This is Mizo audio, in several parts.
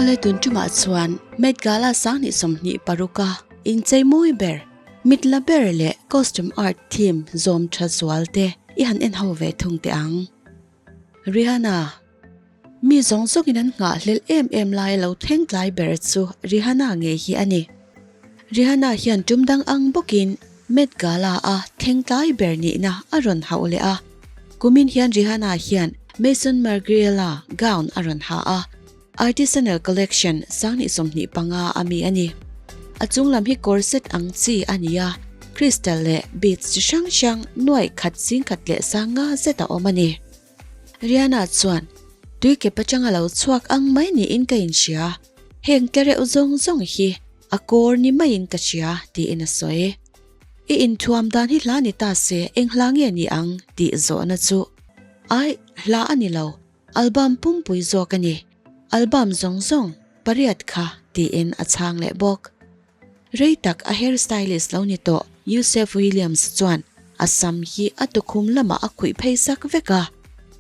Awle tun tumah chuan Met Gala 2026 a inchei mawi ber, mit la ber leh costume art theme zawm tha zual te i han en ho ve thung teh ang. Rihanna. Mi zawng zawngin an nghahhlelh em em lai lo thleng tlai ber chu Rihanna ngei hi a ni. Rihanna hian tum dang ang bawkin Met Gala a thleng tlai ber nihna a rawn hauh leh a. Kumin hian Rihanna hian Maison Margiela gown a rawn ha a, Artisanal Collection 2025 a mi a ni. A chung lam hi corset ang chi a ni a, crystal leh beads chi hrang hrang nuaih khat zing khat leh sanga zet a awm a ni. Rihanna chuan, Tui ke pachang a lo chhuak ang mai niin ka inhria, heng tlereuh zawng zawng hi a kawr ni maiin ka hria, tiin a sawi. I inthuam dan hi hla ni ta se eng hla nge ni ang tih zawhna chu, Aih, hla a ni lo, album pumpui zawk a ni, album zawng zawng pariat kha, tiin a chhang leh bawk. Rei tak a hair stylist lo ni tawh Yusef Williams chuan a sam hi a tukhum lamah a khuih phei sak vek a,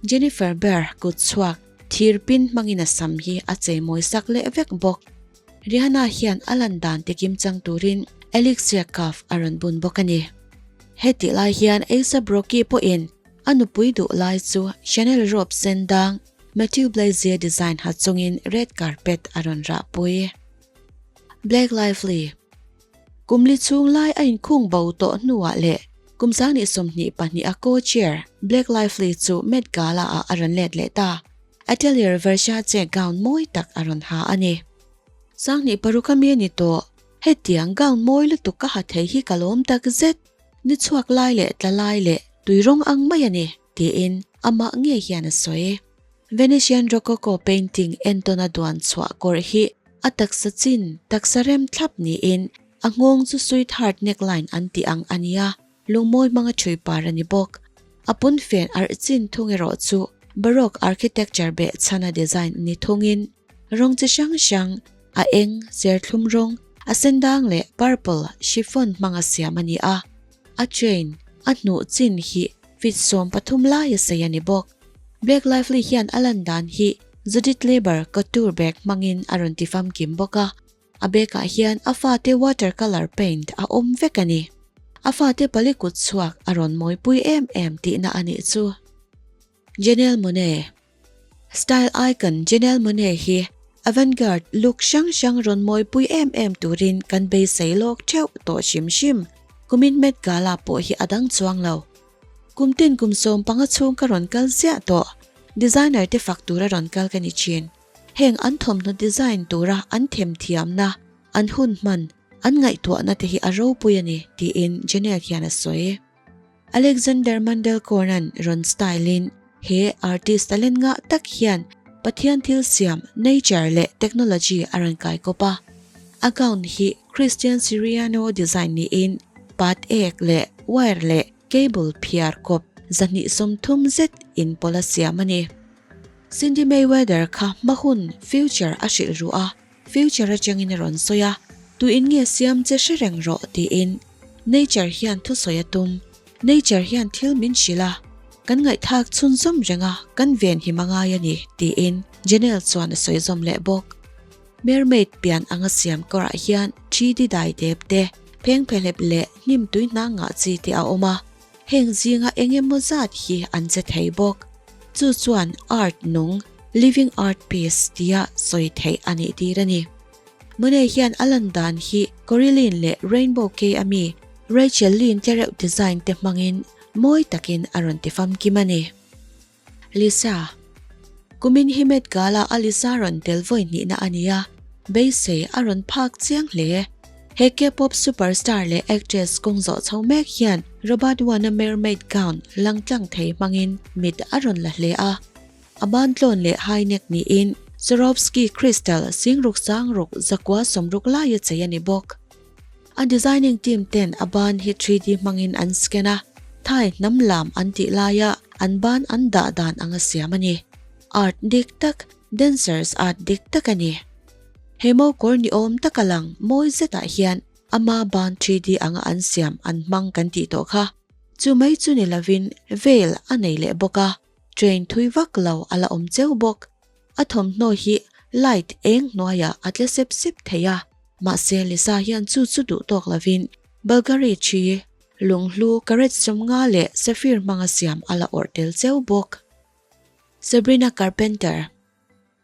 Jennifer Bear kut chhuak thir pin hmangin a sam hi a cheimawi sak leh vek bawk. Rihanna hian a lan dan te kim chang turin Alexia Cuff a rawn bun bawk a ni. Hetih lai hian A$AP Rocky pawhin a nupui duh lai chu Chanel robe sen dang Mathieu Blazy design ha chungin red carpet a rawn rahpui. Blake Lively, Kum li chhung lai a inkhung bo tawh hnuah leh kum 2022 a co-chair Blake Lively chu Met Gala ah a rawn let leh ta. Atelier Versace gown mawi tak a rawn ha a ni. 2006 a mi a ni tawh. Hetiang gown mawi lutuk ka ha thei hi ka lawm tak zet. Ni chhuak lai leh tla lai leh tui rawng ang mai a ni, tiin amah ngei hian a sawi. Venetian Rococo painting entawn a duan chhuah kawrh hi a taksa chin taksa rem thlap niin a nghawng chu sweetheart neckline an tih ang a nia, lungmawi hmanga thui par a ni bawk. A pawnfen arh chin thung erawh chu Baroque architecture beh chhana design ni thungin rawng chi hrang hrang, a eng, serthlum rawng, a sendang leh purple chiffon hmanga siam a ni a. A chain, a hnuh chin hi feet 13 lai a sei a ni bawk. Blake Lively hian a lan dan hi Judith Leiber couture bag hmangin a rawn ti famkim bawk a, a bag ah hian a fate watercolour paint a awm vek a ni. A fate pali kut chhuak a rawn mawipui em em tihna a nih chu. Janelle Monáe Style icon Janelle Monáe hi avant-garde look hrang hrang rawn mawipui em em turin kan beisei lawk theuh tawh hrim hrim. Kumin Met Gala pawh hi a dang chuang lo. Kum tin kum 15 chhung ka rawn kal ziah tawh. Designer te fak tura rawn kal ka ni thin. Heng an thawmhnaw design tura an themthiamna, an hun hman, an ngaihtuahna te hi a ropui a ni, tiin Janelle hian a sawi. Alexander Mandelkorn-a'n rawn style-in he artist talent ngah tak hian Pathian thil siam, nature leh technology a rawn kai kawp a. A gown hi Christian Siriano design niin pat ek leh wire leh cable phiar kawp 230 zet inpawlh a siam a ni. Cindy Mayweather kha hma hun, future, a hrilh ruh a, future atangin a rawn sawi a, tuin nge siam che hre reng rawh tiin nature hian thusawi a tum. Nature hian thil min hrilh a, kan ngaihthlak chhunzawm reng a, kan ven him a ngai a ni tiin Janelle chuan a sawi zawm leh bawk. Mermaid pian anga siam kawrah hian 3D dai dep te, phengphehlep leh hnim tui hna ngah chi te a awm a, heng zinga eng emaw zat hi an che thei bawk. Chu chuan art nung, living art piece, tia sawi theih a nih tir a ni. Monet hian a lan dan hi Coraline leh Rainbow Kei ami Rachel Lynn tlereuh design te hmangin mawi takin a rawn ti famkim a ni. Lisa. Kumin hi Met Gala a Lisa rawn tel vawi hnihna a ni a, beisei a rawn phak chiang hle. He K-pop superstar leh actress kawng zawh chho mek hian Robert Wan-a mermaid gown lang tlang thei hmangin mit a rawn la hle a. A ban tlawn leh high neck niin Swarovski crystal singruk sangruk zakua sawmruk laia chei a ni bawk. A designing team ten a ban hi 3D hmangin an scan a, Thai hnam lam an tih laia an ban an dah dan anga siam a ni. Art dik tak, dancers art dik tak a ni. He mo kawr ni awm taka lang mawi zetah hian ama ban 3D anga an siam an hmang kan tih tawh kha. Chu mai chu ni lovin veil a nei leh bawk a. Train thui vak lo a la awm cheu bawk. A thawmhnaw hi Light eng hnuaiah a tle sep sep thei a, mahse Lisa hian chu chu duh tawk lovin Bulgari thi, lunghlu, karet 50 leh sapphire hmanga siam a la awrh tel cheu bawk. Sabrina Carpenter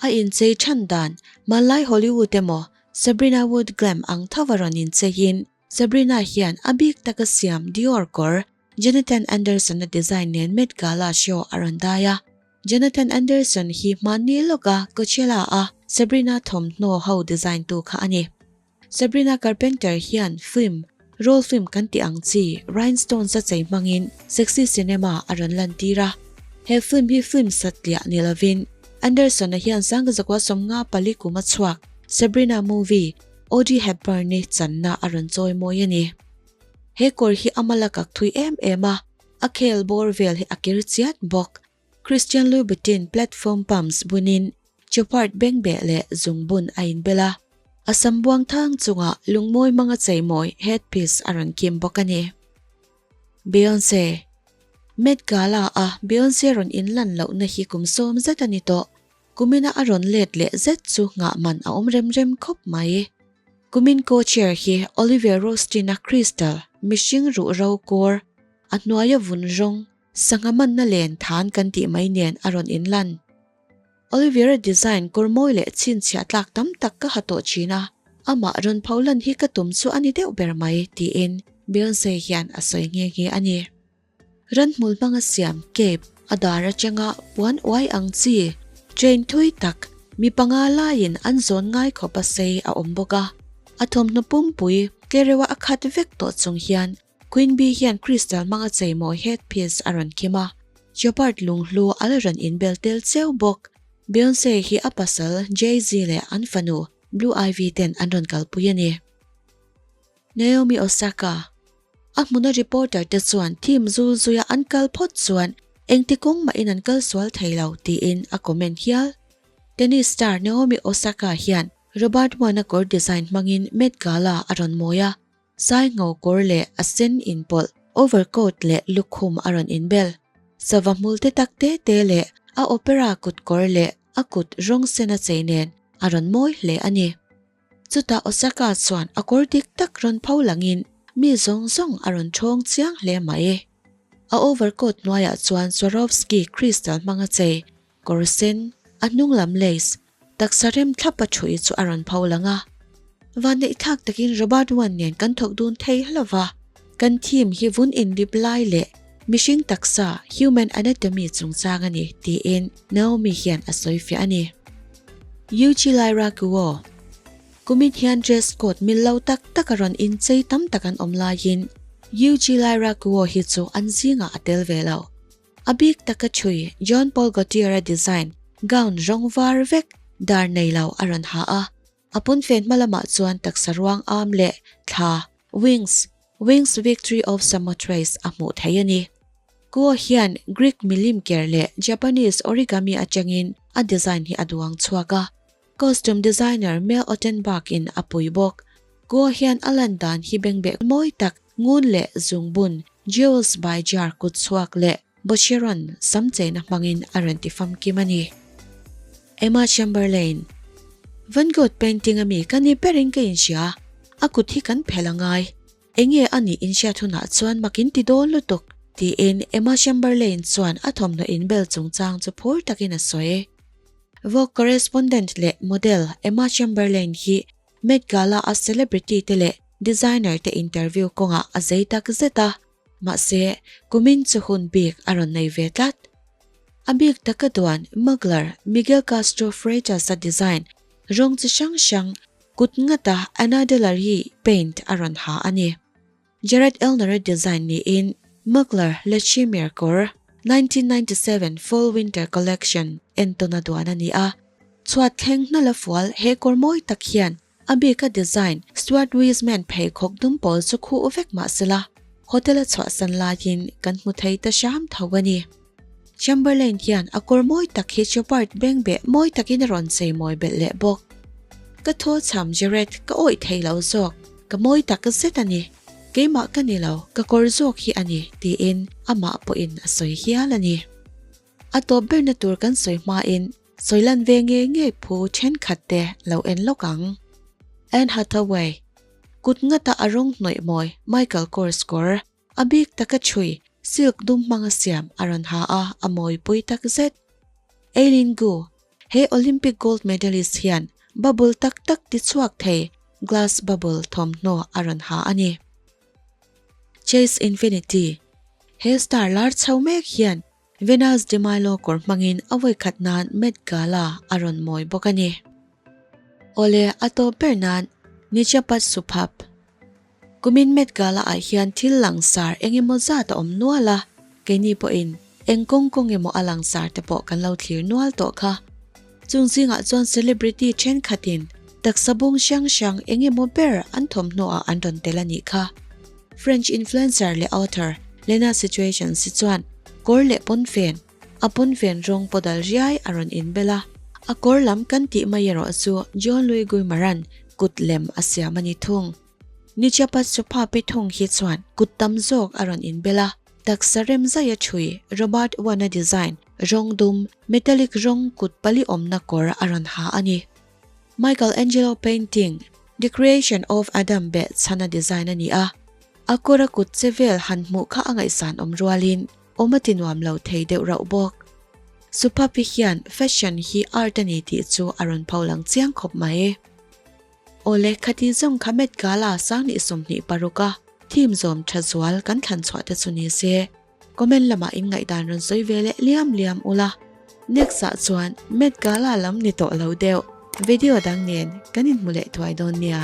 A inchei than dan, hmanlai Hollywood emaw Sabrina Wood Glam ang tho a rawn incheiin Sabrina hian a bik taka siam Dior kawr Jonathan Anderson-a design nen Met Gala show a rawn dai a. Jonathan Anderson hi hmanni lawka Coachella-a Sabrina thawmhnaw ho design tu kha a ni. Sabrina Carpenter hian film, roll film kan tih ang chi, rhinestones a chei hmangin sexy cinema a rawn lantir a. He film hi film satliah ni lovin Anderson-a hian sangkazakua 54 kum a chhuak Sabrina movie Audrey Hepburn-i channa a rawn chawi mawi a ni. He kawr hi a mal a kak thui em em a, a khel bawr vel hi a kir chiat bawk. Christian Louboutin platform pumps bunin Chopard bengbeh leh zungbun a inbel a, a sam buang thang chungah lungmawi hmanga cheimawi headpiece a rawn kim bawk a ni. Beyonce Met Gala a Beyonce rawn inlan lohna hi kum sawm zet a ni tawh. Kumina a rawn let leh zet chu nghah man a awm rem rem khawp mai. Kumin co-chair hi Olivier Roastin-a Crystal, mihring ruh ro kawr, a hnuaia vun rawng, sangha manna len than kan tih mai nen a rawn inlan. Olivier-a design kawr mawi leh chhinchhiah tlak tam tak ka ha tawh thin a, amah rawn pho lan hi ka tum chu a ni deuh ber mai, tiin Beyonce hian a sawi nghe nghe a ni. Ranhmul hmanga siam cape a dar atanga puan uai ang chi train thui tak mi panga laiin an zawn ngai khawp a sei a awm bawk a. A thawmhnaw pumpui tlereuha a khat vek tawh chung hian Queen Bee hian crystal hmanga cheimawi headpiece a rawn kim a, Chopard lunghlu a la rawn inbel tel cheu bawk. Beyonce hi a pasal Jay-Z leh an fanu Blue Ivy ten an rawn kalpui a ni. Naomi Osaka A hmuna reporter te chuan team zul zuia an kal phawt chuan engti kawng mahin an kal sual thei lo tiin a comment hial. Tennis star Naomi Osaka hian Robert Wan-a kawr design hmangin Met Gala a rawn mawi a, sai ngho kawr leh a sen inpawlh, overcoat leh lukhum a rawn inbel. Sava hmul te tak te te leh a opera kut kawr leh a kut rawng sen a chei nen a rawn mawi hle a ni. Chutah Osaka chuan a kawr dik tak rawn pho langin mi zawng zawng a rawn ṭhawng chiang hle mai. A overcoat hnuaiah chuan Swarovski crystal hmanga chei kawr sen, a hnung lam lace, taksa rem thlap a ṭhui chu a rawn pho lang a. Vanneihthlak takin Robert Wan nen kan thawk dun thei hlauh va, kan theme hi vun inrip lai leh mihring taksa, human anatomy, chungchang a ni, tiin Naomi hian a sawi fiah a ni. Yuji Lyra Guo, Kumin hian dress code mil lo tak tak a rawn inchei tam tak an awm laiin Yuji Lyra Guo hi chu an zingah a tel ve lo. A bik taka chhui Jean Paul Gaultier-a design gown rawng var vek dar nei lo a rawn ha a. A pawnfen hma lamah chuan taksa ruang am leh thla, wings, Wings Victory of Samothrace a hmuh theih a ni. Kuo hian Greek milim ker leh Japanese origami atangin a design hi a duang chhuak a. Costume designer Mel Ottenbach in a pui bawk. Kuo hian a lan dan hi bengbeh mawi tak ngun leh zungbun, jewels by jar kut chhuak leh Boucheron sam cheina hmangin a rawn ti famkim a ni. Emma Chamberlain, Van Gogh painting ami ka ni berin ka inhria, a kut hi kan phelh a ngai. Enge a nih inhriat hunah chuan mak in ti dawn lutuk, tiin Emma Chamberlain chuan a thawmhnaw inbel chungchang chu phur takin a sawi. Vogue correspondent leh model Emma Chamberlain hi Met Gala a celebrity te leh designer te interview kawngah a zei tak zet a. Mahse, kumin chu hun bik a rawn nei ve tlat. A bik taka duan Mugler Miguel Castro Freitas-a design rawng chi hrang hrang kut ngata Ana de la Rie paint a rawn ha a ni. Jared Ellner-a design niin Mugler Le Chimere kawr 1997 Fall-Winter Collection entawna duan a ni a. Chhuat thleng hnala fual he kawr mawi tak hian A bika design Stuart Wiseman pheikhawk dum pawl chu khuh vek mah sela, hotel a chhuahsan laiin kan hmu thei ta hram tho a ni. Chamberlain hian a kawr mawi tak hi Chopard bengbeh mawi takin a rawn chei mawi belh leh bawk. Ka thaw cham Jared ka awih thei lo zawk, ka mawi tak zet a ni. Keimah ka ni lo, ka kawr zawk hi a ni, tiin amah pawhin a sawi hial a ni. A tawp berna tur kan sawi hmain. Sawilan ve ngei ngei phu thenkhat te lo en lawk ang. Anne Hathaway, Kut ngata a rawng hnawih mawi Michael Kors kawr, a bik taka chhui silk dum hmanga siam a rawn ha a, a mawipui tak zet. Eileen Gu, He Olympic gold medalist hian bubble tak tak ti chhuak thei glass bubble thawmhnaw a rawn ha a ni. Chase Infiniti, He star lar chho mek hian Venus de Milo kawr hmangin a vawikhat nan Met Gala a rawn mawi bawk a ni. Awle, a tawp ber nan Nichapat Suphap. Kumin Met Gala ah hian thil langsar eng emaw zat a awm nual a, keini pawhin eng kawng kawng emaw a langsar te pawh kan lo thlir nual tawh kha. Chung zingah chuan celebrity thenkhatin taksa bung hrang hrang eng emaw ber an thawmhnaw ah an rawn tel a nih kha. French influencer leh author Lena Situations hi chuan kawr leh pawnfen, a pawnfen rawng pawdal riai a rawn inbel a, a kawr lam kan tih mai erawh chu Jean-Louis Guimaran kut lem a siam a ni thung. Nichapat Suphapi thung hi chuan kut tam zawk a rawn inbel a, taksa rem zaia chhui Robert Wana design rawng dum metallic rawng kut pali awmna kawr a rawn ha a ni. Michael Angelo painting The Creation of Adam beh chhana design a ni a, a kawra kut che vel han hmuh kha a ngaihsan awm rualin awm a ti nuam lo thei deuh rauh bawk. Suphapi hian fashion hi art a ni tih chu a rawn pho lang chiang khawp mai. Awle, khati zawng kha Met Gala 2026 a theme zawm tha zual kan thlan chhuah te chu ni se. Comment lamah in ngaihdan rawn sawi ve leh liam liam ula. Next ah chuan Met Gala lam ni tawh lo deuh video dang nen kan inhmu leh thuai dawn nia.